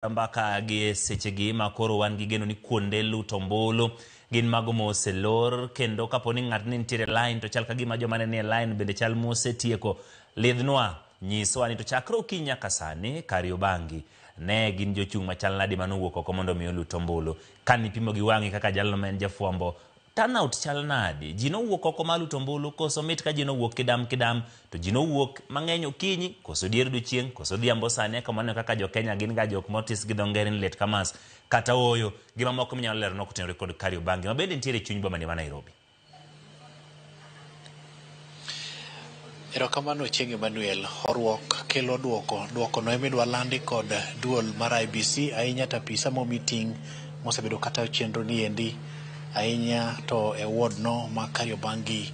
Mbaka gi sechegi ma koro wan gi geno ni kuonde luto ombulu gin mago moselor, kendo kapo ni ng'at ni nitiere line to chal ka gima joma ne nie line bende chal mosetieko. Lidhnwa, nyiswa ni to chakre okinyi nyaka sani Kariobangi ne gin jochung' machal nadi manowuok oko mondo mi olut ombulu. Ka nipimo gi wang'i kaka jalno ma en jafwambo, turnout chal nadi? Ji nowuok oko mar luto ombulu koso mit ka ji nowuok kidam kidam, to ji nowuok mang'eny okinyi koso dier odiochieng' koso odhiambo sani eka maneno kaka jo Kenya gin ga jok motis gi dho ngere ni late comers kata ooyo. Gima moko minyalo leronwa kotenore kod Kariobangi ma bende nitiere e chuny boma ni ma Nairobi. Erokamano Ochieng' Emmanuel. Horuok kelo duoko. Duokono ema idwa landi kod duol mar IEBC ahinya to apisa momi ting' mosebedo katayo chenro ni endi ahinya to e ward no ma Kariobangi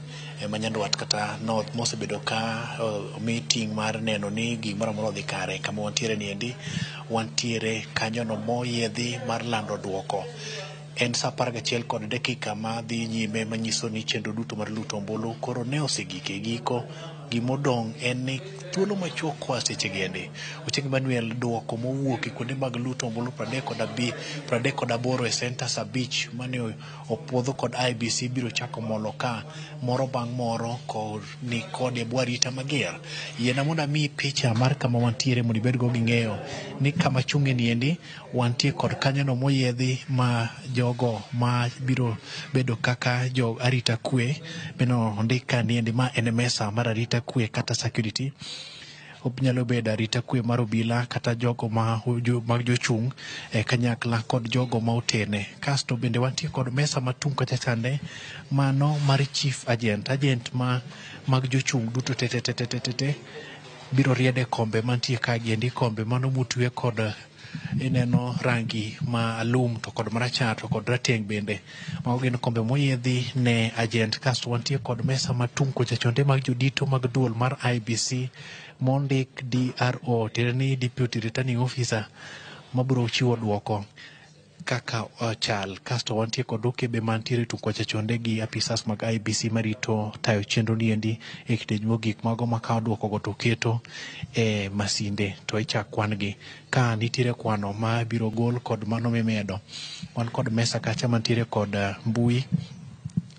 ma Nyandwat kata North mosebedo ka omi ting' mar neno ni gimoro amora odhi kare. Kama wantiere ni endi wantiere kanyono moyiedhi mar lando duoko. En saa apar gachiel kod dakika ma dhi nyime manyiso ni chenro duto mar luto ombulu koro ne osegik e giko. Gimodong' en ni thuolo machuok koa seche gi endi. Ochieng' Emmanuel duoko mowuok e kuonde mag luto ombulu 38 e centers 5 mane opuodho kod IEBC biro chako molo ka moro bang' moro ni kod e bwo arita mager. Yiena mondo amiyi picha mar kama wantiere mondo ibed go gi ng'eyo ni kama chung'e ni endi wantie kod kanyono moyiedhi ma jogo ma biro bedo kaka jo arita kwe bende ondik ka ni endi ma en mesa mar arita kwe kata security. Nyalo bedo arita kwe mar obila kata jogo ma mag jochung' e kanyakla kod jogo ma otene. Kasto bende wantie kod mesa matung' kacha chande mano mar chief agent, agent ma mag jochung' duto te te te te te te biro riede kombe mantie ka giendi, kombe mano motwe kod ineno rangi ma alum to kod marachar to kod rateng' bende. Mago gin kombe moyiedhi ne agent. Kasto wantie kod mesa matung' kocha chonde mag jodito mag duol mar IEBC mondik DRO tiende ni Deputy Returning Officer mabiro chiwo duoko kaka ochal. Kasto wantie kod okebe mantiere tung' kocha chonde gi apisas mag IEBC marito tayo chenro ni endi e kidieny mogik mago makawo duoko go to keto e masinde to ichak kwan gi. Ka nitiere kwano ma biro gol kod mano mimedo. Wan kod mesa kacha mantiere kod mbui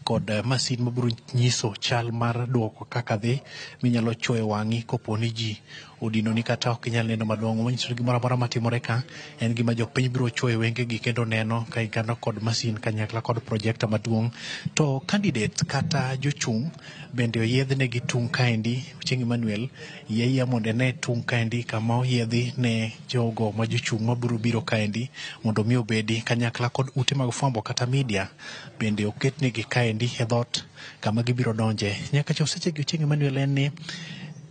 kod masin mabiro nyiso chal mar duoko kaka dhi minyalo chuoyo wang'i kopo ni ji odinoni kata ok inyal neno malong'o. Manyiso ni gimoro amora matimore ka en gima jopiny biro chuoyo wengegi kendo neno ka igano kod masin kanyakla kod projector maduong'. To candidate kata jochung' bende oyiedhnegi tung' kaendi. Ochieng' Emmanuel yie ayieya mondo ine tung' kaendi kama oyiedhi ne jogo ma jochung' mabiro biro kaendi mondo mi obedi kanyakla kod ute mag fwambo kata media bende oketnegi kaendi e dhot kama gibiro donje. Nyaka chop sechegi Ochieng' Emmanuel en ni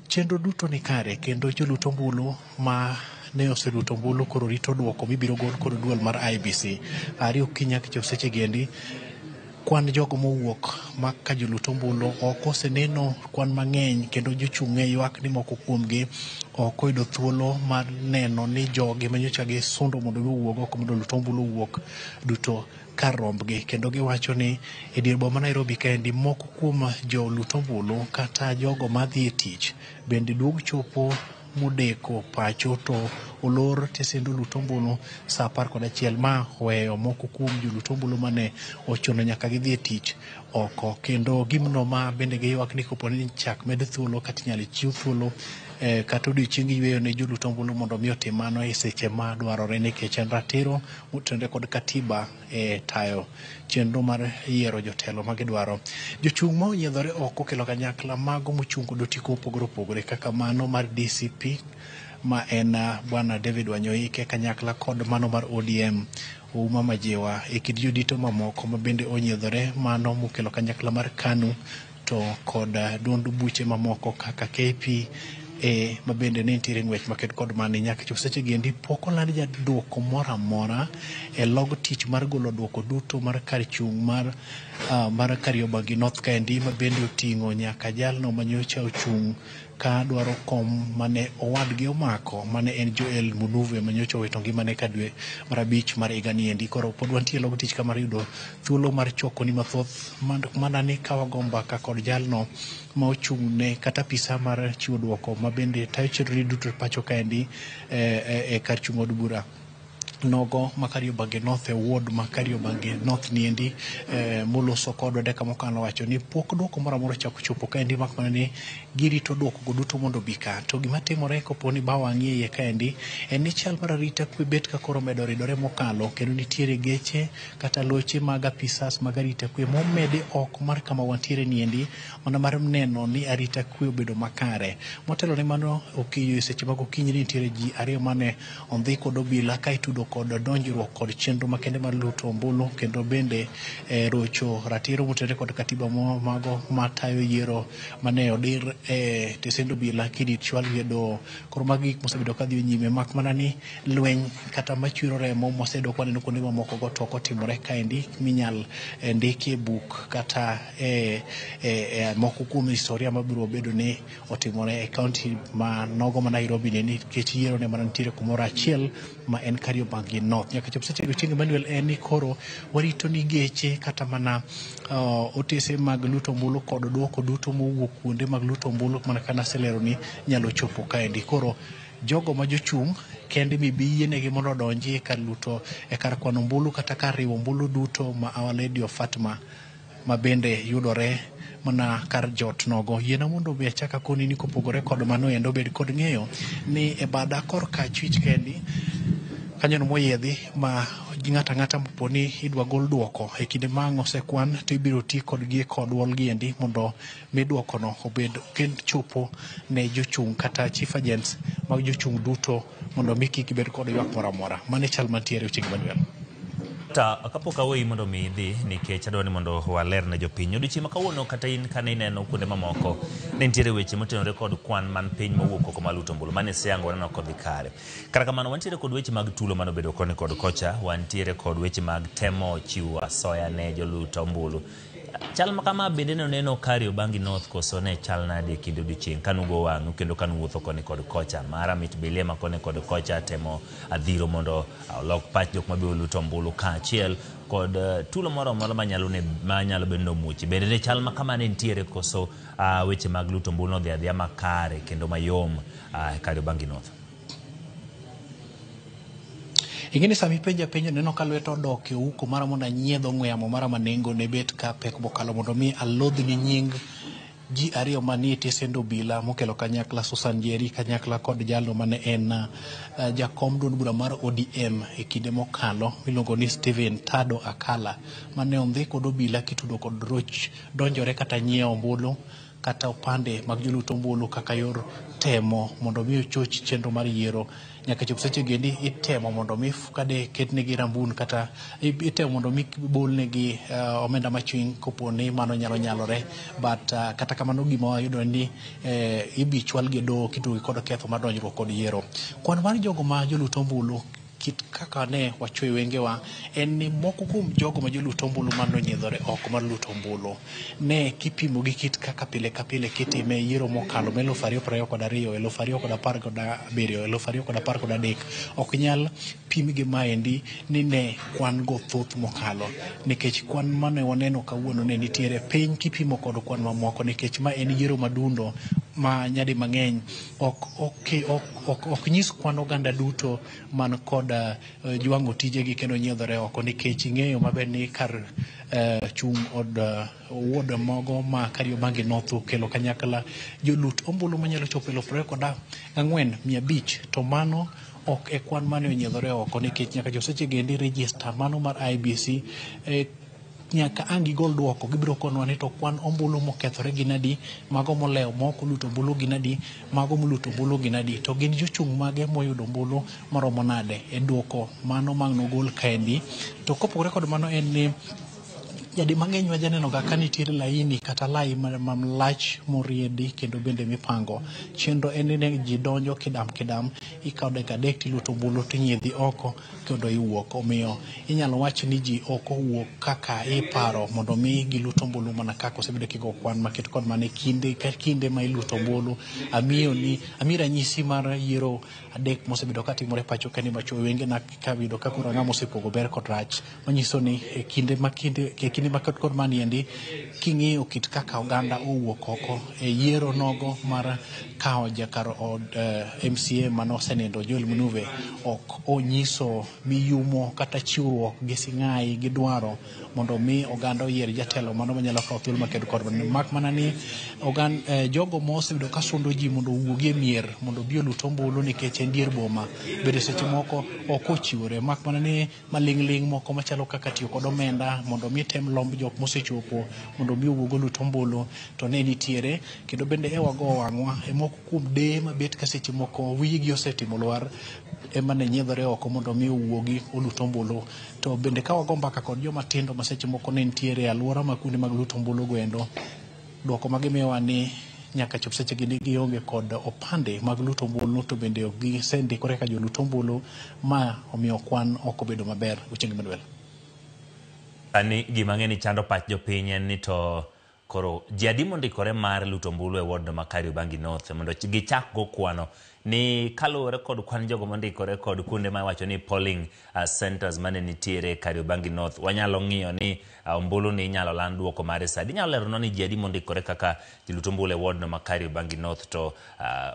chenro duto ni kare kendo jolut ombulu ma ne oseluto ombulu koro rito duoko mibiro gol kod duol mar IEBC. Ari okinyi nyaka chop sechegi endi kwan jogo mowuok ma ka jolut ombulu ok oseneno kwan mang'eny kendo jochung' ne ywak ni moko kuomgi ok oyudo thuolo mar neno ni jogi manyocha gisundo mondo mi owuog oko mondo olut ombulu owuok duto kar rombgi. Kendo giwacho ni e dier boma ma Nairobi kaendi moko kuom jolut ombulu kata jogo madhi e tich bende duog chopo modeko pacho to olor tesend olut ombulu saa 11. Ma oweyo moko kuom jolut ombulu mane ochuno nyaka gidhi e tich oko. Kendo gimno ma bende giywak ni kopo ni chak med thuolo kata inyalo chiw thuolo kata odiochieng yueyo ne jolut ombulu mondo mi otim mano e seche ma dwarore nikech en ratiro motenore kod katiba e tayo chenro mar yiero jotelo ma gidwaro. Jochung' ma onyiedhore oko okelo kanyakla mago mochung' kod otiko mopogore opogore kaka mano mar DCP ma en bwana David Wanyoike kanyakla kod mano mar ODM Ouma Majiwa e kind jodito mamoko ma bende onyiedhore mano mokelo kanyakla mar KANU to kod duond buche mamoko kaka KPA ma bende ne nitiere ng'wech maked kod mani. Nyaka chop seche gi endi pok oland jaduoko moro amora e log tich mar golo duoko duto mar kar chung' mar Kariobangi North kaendi ma bende oting'o nyaka jalno manyocha ochung' ka dwaro kom mane owadgi omako mane en Joel Munuve manyocha owito ngimane ka dwe mar 5 mar higa ni endi. Koro pod wantie e log tich ka mar yudo thuolo mar choko ni mathoth mana ni ka wago mbaka kod jalno ma ochung' ne kata apisa mar chiwo duoko ma bende tayo chenro duto pacho kaendi e kar chung' od bura. nogo ma Kariobangi North e ward ma Kariobangi North niendi moloso kodwa dakika mokalo wacho ni pok duoko moro amora ochako chopo kaendi, mak mana ni girito duoko go duto mondo obi ka. To gima timore kopo ni ba wang'i e iye kaendi en ni chal mar arita kwe bet ka koro omedo ridore mokalo, kendo nitiere geche kata loche mag apisas mag arita kwe momedi oko mar kama wantiere niendi mana mar neno ni arita kwe obedo makare. Motelo ne mano okinyi, seche mag okinyi nitiere ji ariyo mane ondhi kod obila ka itudo kod donjruok kod chenro makende mar luto ombulu, kendo bende rocho ratiro motenore kod katiba mago matayo yiero mane odir e tesend obila kidi chwalgi e doho. Koro magi gik mosebedo kadhi nyime, mak mana ni lweny kata machwero remo mwasebedo kwaneno kuonde mamoko go to ok otimore kaendi minyal ndiki e buk kata e moko kuom historia mabiro bedo ni otimore e kaunti ma nogo ma Nairobi ni, nikech yiero ne mana nitiere kumoro achiel ma en Kariobangi North. Nyaka chop seche go, Chieng' Emmanuel, en ni koro warito ni geche kata mana otese mag luto ombulu kod duoko duto mowuok kuonde mag luto ombulu mana ka naselero ni nyalo chopo kaendi. Koro jogo ma jochung' kende mibi yienegi mondo odonji e kar luto, e kar kwano ombulu kata kar riwo ombulu duto ma Our Lady of Fatima ma bende yudore mana kar jot nogo. Yiena mondo obi achak akoni ni kopogore kod mano endo, bed kod ng'eyo ni e bada korka achwich kendi kanyono moyiedhi ma ng'ato ang'ata mopo ni idwa gol duoko e kinde ma ang' osekwan to ibiro ti kodgi e duol giendi mondo mi duokono obed kend chopo ne jochung' kata chief agents mag jochung' duto mondo mi kik gibed kod ywak moro amora. Mano e chal mantiere, Ochieng' Emmanuel. Ta kapok aweyi mondo mi idhi, nikech adwa ni mondo waler ne jopiny odiochieng' ma kawuono, kata in kane ineno kuonde mamoko ne nitiere weche motenore kod kwan man piny mowuok oko mar luto ombulu mane siango waneno kodhi kare. Kata kamano wantiere kod weche mag tulo manobedo koni kod kocha, wantiere kod weche mag temo chiwo asoya ne jolut ombulu. Chal ma kama bende ne oneno Kariobangi North koso ne chal nade e kind odiochieng' kanugo wang'u kendo kanuwuotho koni kod kocha mara mit bilema koni kod kocha temo adhiro mondo olok pach jok mabiro luto ombulu kaachiel kod tulo moro amora manyalo bedo ni omuochi. Bende ne chal ma kama ne nitiere koso weche mag luto ombulu nodhi adhiya makare kendo mayom Kariobangi North? Ing'e ni sama ipenja penjo neno ka lweta odok e ouko mara mondo anyiedh ong'we yamo mara ma nengo ne bet ka pek mokalo mondo mi alodhni nying ji ariyo manie tesend obila mokelo kanyakla Susan Njeri kanyakla kod jalno mane en jakom duond bura mar ODM e kinde mokalo miluongo ni Stephen Tado Akala mane ondhi kod obila kitudo kod roch donjore kata nyiewo ombulu kata opande mag joluto ombulu kaka yor temo mondo mi ochoch chenro mar yiero. Nyaka chop seche gendi itemo mondo mi kade ketnegi rambun kata itemo mondo mi bolnegi omenda machwiny kopo ni mano nyalo nyalore, but kata kamano gima wayudo ni ibi chwalgi e doho kitugo kod ketho mar donjruok kod yiero. Kwan mar jogo ma joluto ombulu kit kaka ne wachweyo wengewa en ni moko kuom jogo ma joluto ombulu manonyiedhore oko mar luto ombulu ne kipimo gi kit kaka pile ka pile kitime yiero mokalo ma 2022, 2017, 2013 ok nyal pim gi maendi ni ne kwan go thoth mokalo, nikech kwan mane waneno kawuono ne nitiere piny kipimo kod kwan mamoko, nikech ma en yiero madundo ma nyadi mang'eny ok nyis kwan oganda duto man kod jwang'o tijegi kendo nyiedhore oko, nikech ing'eyo maber ni kar chung' od ward mogo ma Kariobangi North okelo kanyakla jolut ombulu manyalo chopo 24,500, to mano ok e kwan mane onyiedhore oko, nikech nyaka chop seche gendi register mano mar IEBC nyaka ang' gigol duoko gibiro konwa ni to kwan ombulu mokethore gin adi, mago molewo mok oluto ombulu gin adi, mago moluto ombulu gin adi, to gin jochung' mage moyudo ombulu maromo nade e duoko mano ma nogol kaendi. To kopogore kod mano en ni nyadi mang'eny wajaneno ga ka nitiere laini kata lai malach moriedi kendo bende mipango. Chenro en ni ji donjo kidam kidam, ikawo dakika 3 tiluto ombulu tinyiedhi oko kendo iwuok. Omiyo inyalo wach ni ji ok owuok kaka iparo mondo mi gilut ombulu mana kaka osebedo kigo kwan maket kod mana kinde ka kinde ma iluto ombulu. Amiyi ranyisi mar yiero 3 mosebedo katimore pacho ka ni machuoyo wengena kawiyudo ka koro ang'ama osepogo ber kod rach, manyiso ni e kinde kinde makod kod mani endi king'iyo kit kaka oganda owuok oko e yiero nogo mar kawo jakar od MCA manosenindo Joel Munuve ok onyiso miyumo kata chiwruok gi sing'ai gi dwaro mondo mi oganda oyier jatelo mano manyalo kawo thuolo maked kod mak mana ni jogo mosebedo ka sundo ji mondo owuogi e mier mondo obi olut ombulu nikech en dier boma bende seche moko ok ochiwore mak mana ni maling'ling' moko machalo kaka tiyo kod omenda mondo mi tem lomb jok mosechopo mondo mi owuog olut ombulu to ne nitiere kendo bende e wago wang'wa e moko kuom deye mabet ka seche moko wiyegi osetimo lwar ema ne nyiedhore oko mondo mi owuogi olut ombulu to bende ka wago mbaka kod joma tindo ma seche moko ne nitiere e alwora ma kuonde mag luto ombulu go endo duoko ma gimiyowa ni nyaka chop seche gi ni gionge kod opande mag luto ombulu to bende ok gisendikore ka jolut ombulu ma omiyo kwan ok obedo maber. Ochieng Emmanuel. Sani gima ng'e ni chando pach jopiny en ni to koro ji adi mondikore mar luto ombulu e ward ma Kariobangi North mondo gichak go kwano ni kaluwore kod kwan jogo mondikore kod kuonde ma iwacho ni polling centers mane nitiere Kariobangi North wanyalo ng'iyo ni ombulu ni inyalo land duoko mare sadi. Inyalo leronwa ni ji adi mondikore kaka jolut ombulu e ward no ma Kariobangi North to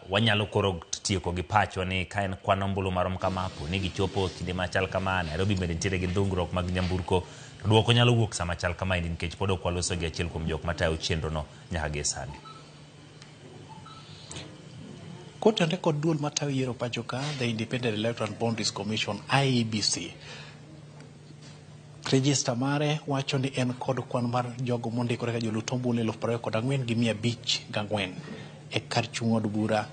wanyalo koro tieko gi pachwa ni ka en kwan ombulu marom kama po ni gichopo kinde machal kama. Nairobi bende nitiere gi dhungruok mag nyamburko to duoko nyalo wuok sama chal kama endi nikech pod ok waloso gi achiel kuom jok matayo chenro no nyaka gie sani. Kotenore kod duol matayo yiero pacho ka, the Independent Electoral Boundaries Commission IEBC, register mare wacho ni en kod kwan mar jogo mondikore ka jolut ombulu 24,504 e kar chung' od bura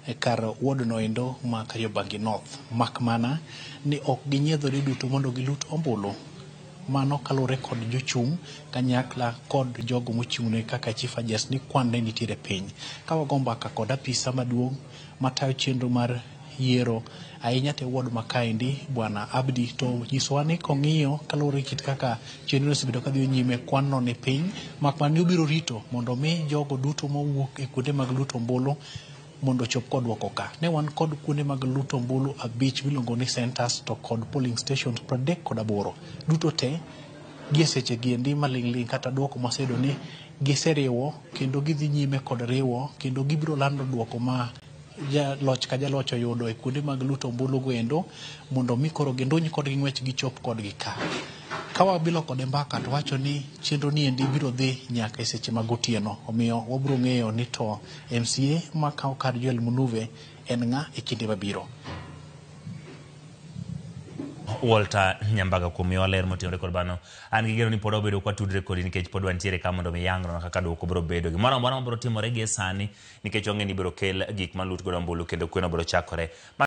e kar ward no endo ma Kariobangi North, mak mana ni ok ginyiedhore duto mondo gilut ombulu. Mano kaluwore kod jochung' kanyakla kod jogo mochung'ne kaka chief agents ni kwan ne nitiere piny. Ka wago mbaka kod apisa maduong' matayo chenro mar yiero ahinya te ward ma kaendi Bwana Abdi to nyisowa ni kong'iyo kaluwore gi kit kaka chenro osebedo kadhi nyime kwan no ni piny mak mana ni obiro rito mondo mi jogo duto mowuok e kuonde mag luto ombulu mondo ochop kod duoko ka. Ne wan kod kuonde mag luto ombulu 5 miluongo ni centers to kod polling stations 38 duto te gie seche gi endi maling'ling' kata duoko maseyudo ni giseriwo kendo gidhi nyime kod riwo kendo gibiro lando duoko ma jaloch ka jaloch oyudo e kuonde mag luto ombulu go endo mondo mi koro ginduny kodgi ng'wech gichop kodgi ka. Ka wabilo kode mbaka to wacho ni chenro ni endi biro dhi nyaka e seche mag otieno, omiyo wabiro ng'eyo ni to MCA makawo kar Joel Munuve en ng'a e kinde mabiro. Walter Nyambaga kuom miyowa ler motenore kod mano. An gi geno ni pod wabedo kwa tudre kodi nikech pod wantiere ka mondo mi yangnwa kaka duoko biro bedo. Gimoro amora mabiro timore gie sani nikech wang'e ni ibiro kel gik malut godo ombulu kendo kweno biro chakore.